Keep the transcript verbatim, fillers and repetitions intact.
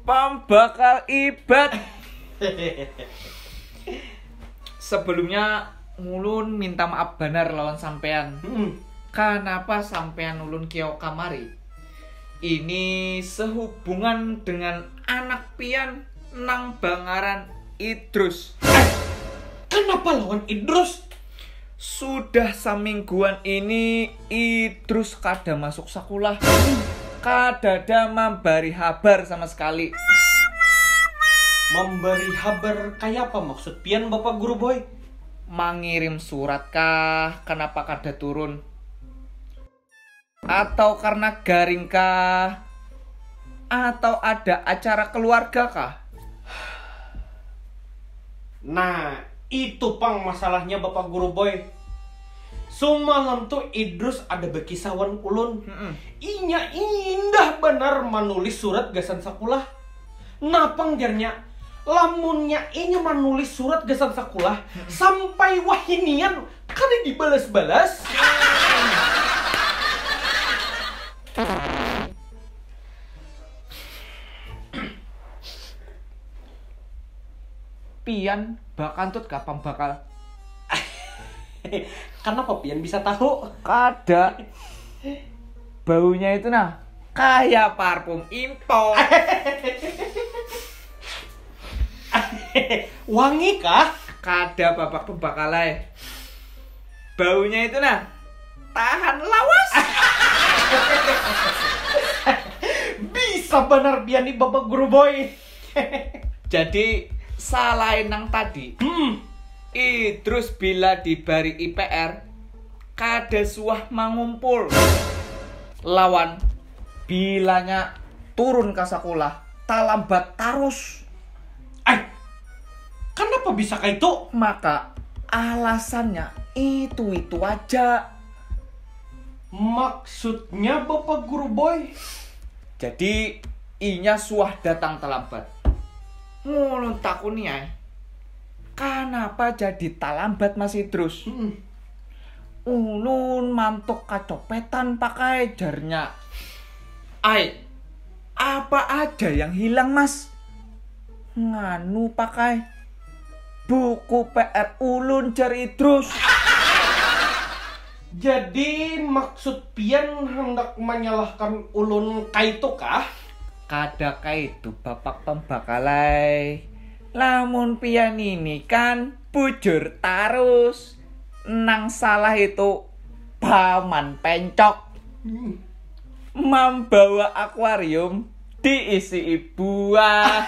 Pambakal ibat. Sebelumnya ngulun minta maaf banar lawan sampean. Hmm. Kanapa sampean ulun kiau kamari? Ini sehubungan dengan anak pian nang bangaran Idrus. Eh, kenapa lawan Idrus? Sudah samingguan ini Idrus kada masuk sakulah. Kadada mambari habar sama sekali. Mambari habar kayapa maksud pian, Bapak Guru Boy? Mangirim surat kah? Kenapa kada turun? Atau karena garing kah? Atau ada acara keluarga kah? Nah, itu pang masalahnya, Bapak Guru Boy. Sumalam tu Idrus ada bakisah wan ulun. Mm-mm. Inya indah banar manulis surat gasan sakulah. Napang jarnya, lamunnya inya manulis surat gasan sakulah, sampai wahinian kada dibalas-balas. Pian bakantut ka pambakal? Kenapa pian bisa tahu? Kada. Baunya itu nah, kaya parfum impor. Wangi kah? Kada, Bapak Pembakalai. Baunya itu nah, tahan lawas. Bisa banar pian nih, Bapak Guru Boy. Jadi, salain nang tadi, hmm, Idrus bila dibari I P R, kada suah mangumpul lawan bilanya turun ka sakulah, talambat tarus. Ai, kanapa bisa kaitu? Maka alasannya itu-itu aja. Maksudnya, Bapak Guru Boy? Jadi, inya suah datang talambat. Ngulun takuni ai, kanapa jadi talambat Mas Idrus? Mm-mm. Ulun mantuk kacopetan pakai, jarnya. Ai, apa aja yang hilang, Mas? Nganu pakai, buku P R ulun, jar Idrus. Jadi maksud pian handak manyalahkan ulun kaitu kah? Kada kaitu, Bapak Pembakalai. Lamun pian ini kan bujur tarus. Nang salah itu Paman Pencok. Hmm. Mambawa akuarium diisi buah.